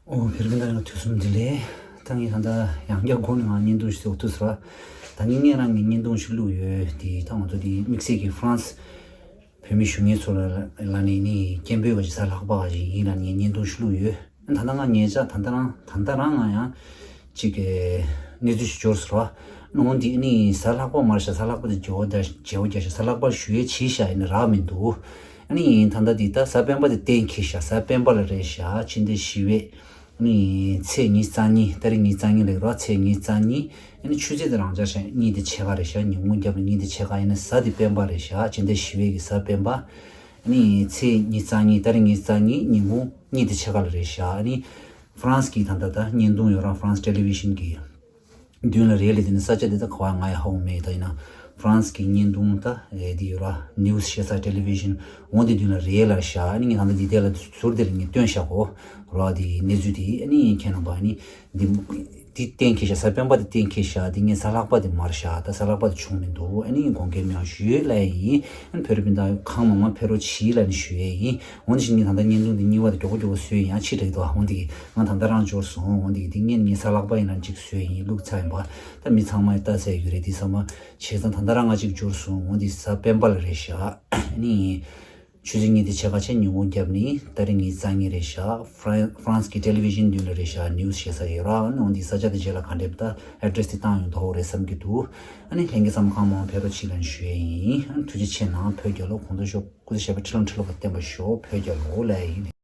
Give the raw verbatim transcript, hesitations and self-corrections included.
ཨོ། ཕེར་གིན་ད་ཡང་དུས་གསུམ་བདེ་ལེགས། ད་ངས་ད་ལྟ་ཡང་བསྐྱར་སྒོ་ནས་ང་བརྙན་ཐུང་ཞིག་བཟོ་ཐུབ་ཟེར་བ། ད་ངས་ངས་རང་གི་བརྙན་ཐུང་ཞིག་བླུགས་ཡོད་དེ། ད་ང་ཚོ་དེ་དམིགས་བསལ་གྱི་ཧྥ་རན་སི་བོད་མི་གཞོན་སྐྱེས་ཚོ་ལ་ལ་ནས་ནི་སྐད་འབོད་བ་ཞིག་གཟའ་ལྷག་པ་བ་ཞིག་ཡིན་ལ་ངས་བརྙན་ཐུང་ཞིག་བླུགས་ཡོད། ད་ལྟ་ང་ཉེ་ཆར་ད་ལྟ་རང་ད་ལྟ་རང་ང་ཡང་ཅིག་གི་གནས་ཚུལ་ཞིག་འབྱོར་ཟེར་བ། འོ་འདི་ནི་གཟའ་ལྷག་པ་མར་ཤག་གཟའ་ལྷག་པ་དེ་བརྗེ་བོ་བརྒྱབ་བརྗེ་བོ་བརྒྱབ་ཤག་གཟའ་ལྷག་པ་ཞུ་ཡས་བྱས་ཤག་ཡིན་ན་རག་མི་འདུག་ཨ་ནི་ད་ལྟ་འདི་ད་གཟའ་སྤེན་པ་དེ་གཏན་འཁེལ་ཤག་གཟའ་སྤེན་པ་ལ་རེད་ཤག་ཕྱི་ཟླ་བཞི་པའི་ཨ་ནི་ཚེས་ཉི་ཤུ་རྩ་གཉིས། ཏ་རིག་ཉི་ཤུ་རྩ་གཉིས་ལ་རག་ཚེས་ཉི་ཤུ་རྩ་གཉིས། ཨ་ནི་ཆུ་ཚོད་དེ་རང་འཇགས་ཤག་གཉིས་དེ་ཕྱེད་ཀ་རེད་ཤག་ཉིན་གུང་རྒྱབ་ལ་གཉིས་དེ་ཕྱེད་ཀ་ཡིན་ན་གཟའ་དེ་སྤེན་པ་རེད་ཤག་ཕྱི་ཟླ་བཞི་པའི་གི་གཟའ་སྤེན་པ། ཨ་ནི་ཚེས་ཉི་ཤུ་རྩ་གཉིས། ཏ་རིག་ཉི་ཤུ་རྩ་གཉིས་ཉིན་གུང་གཉིས་དེ་ཕྱེད་ཀ་ལ་རེད་ཤག་ཨ་ནི་ཧྥ་རན་སི་གི་ད་ལྟ་ད་བརྙན་ཐུང་ཡོད་ར། ཧྥ་རན་སི་ཊེ་ལི་ཝི་ཤན་གི་མདུན་ལ་རེད་ལ། དེ་ནི་ས་ཆ་དེ་ད་ག་བ་ང་ཡང་ཧ་གོ་མེད། ད་ཡིན་ན་ཧྥ་རན་སི་གི་བརྙན་ཐུང་ད་ཨེ་འདི་ཡོད་ར། ནིའུ་སི་ཤེས་ས་ཊེ་ལི་ཝི་ཤན་འོ་འདི་མདུན་ལ་རེད་ལ་ཤག་ཨ་ནི་ངས་ད་ལྟ་འདི་དེ་ལ་ཟུར་དེ་ལ་ངས་སྟོན་ཤག་གོ་ར། དེ་གནས་ཚུལ་དེ་ཨ་ནི་ཁྱེད་རྣམ་པ་ཨ་ནི་འདི་འདི་གཏན་འཁེལ་ཤག་གཟའ་སྤེན་པ་དེ་གཏན་འཁེལ་ཤག་འདི་ངས་གཟའ་ལྷག་པ་དེ་མར་ཤག་ད་གཟའ་ལྷག་པ་དེ་བྱུང་མི་འདུག་ཨ་ནི་དགོངས་འགལ་མེད་པ་ཞུ་ཡོད་ལ་ཡིན། ཨ་ནི་བོད་རིགས་སྤུན་ཟླ་གང་མང་མང་ཕེབས་རོགས་གྱིས་ལ་ནི་ཞུ་ཡས་ཡིན། འོ་འདི་བཞིན་ངས་ད་ལྟ་བརྙན་ཐུང་འདི་གཉིས་པ་དེ་མགྱོགས་པོ་མགྱོགས་པོ་བཟོས་ཡིན། ཡང་ཕྱིས་དྲགས་འདུག་འོ་འདི་ང་ད་ལྟ་རང་འབྱོར་སོང་། འོ་འདི་འདི་ངས་ངས་གཟའ་ལྷག་པ་ཡིན་ན་གཅིག་བཟོས་ཡིན། བླུགས་ཚར་ཡིན་པ། ད་མི་ཚང་མས་ལྟ་ས་ཡོད་རེད། དེ་ཚང་མ་བྱས་ཙང་ད་ལྟ་རང་ང་གཅིག་འབྱོར་སོང་། འོ་འདི་གཟའ་སྤེན་པ་ལ་རེད་ཤག་ཨ་ནི་ཆུ་ཚོད་གཉིས་དེ་ཕྱེད་ཀ་བྱས་ཉིན་གུང་རྒྱབ་ནི་ཏ་རིག་ཉི་ཤུ་རྩ་གཉིས་རེད་ཤག་ཧྥ་རན་ཧྥ་རན་སི་གི་ཊེ་ལི་ཝི་ཤན་མདུན་ལ་རེད་ཤག་ནིའུ་སི་ཤེས་ས་ཡོད་ར། ཨ་ནི་འོ་འདི་ས་ཆ་དེ་རྗེས་ལ་ག་འདྲས་ད་ཨེ་ཌི་རེ་སི་དེ་བཏང་ཡོང་དོགས་རེད་བསམ་གྱི་འདུག་ཨ་ནི་ལྷན་རྒྱས་ཚང་མ་གང་མང་ཕེབས་རོགས་གྱིས་ལ་ནི་ཞུ་ཡས་ཡིན། ཨ་ནི་ཐུགས་རྗེ་ཆེ་གནང་། བོད་རྒྱལ་ལོ། གོང་དུ་ཤོག་སྐུ་ཚེ་ཞབས་པད་ཁྲི་ལོ་ཁྲི་ལོ་བརྟན་པར་ཤོག་བོད་རྒྱལ་ལོ་ལ་ཡིན།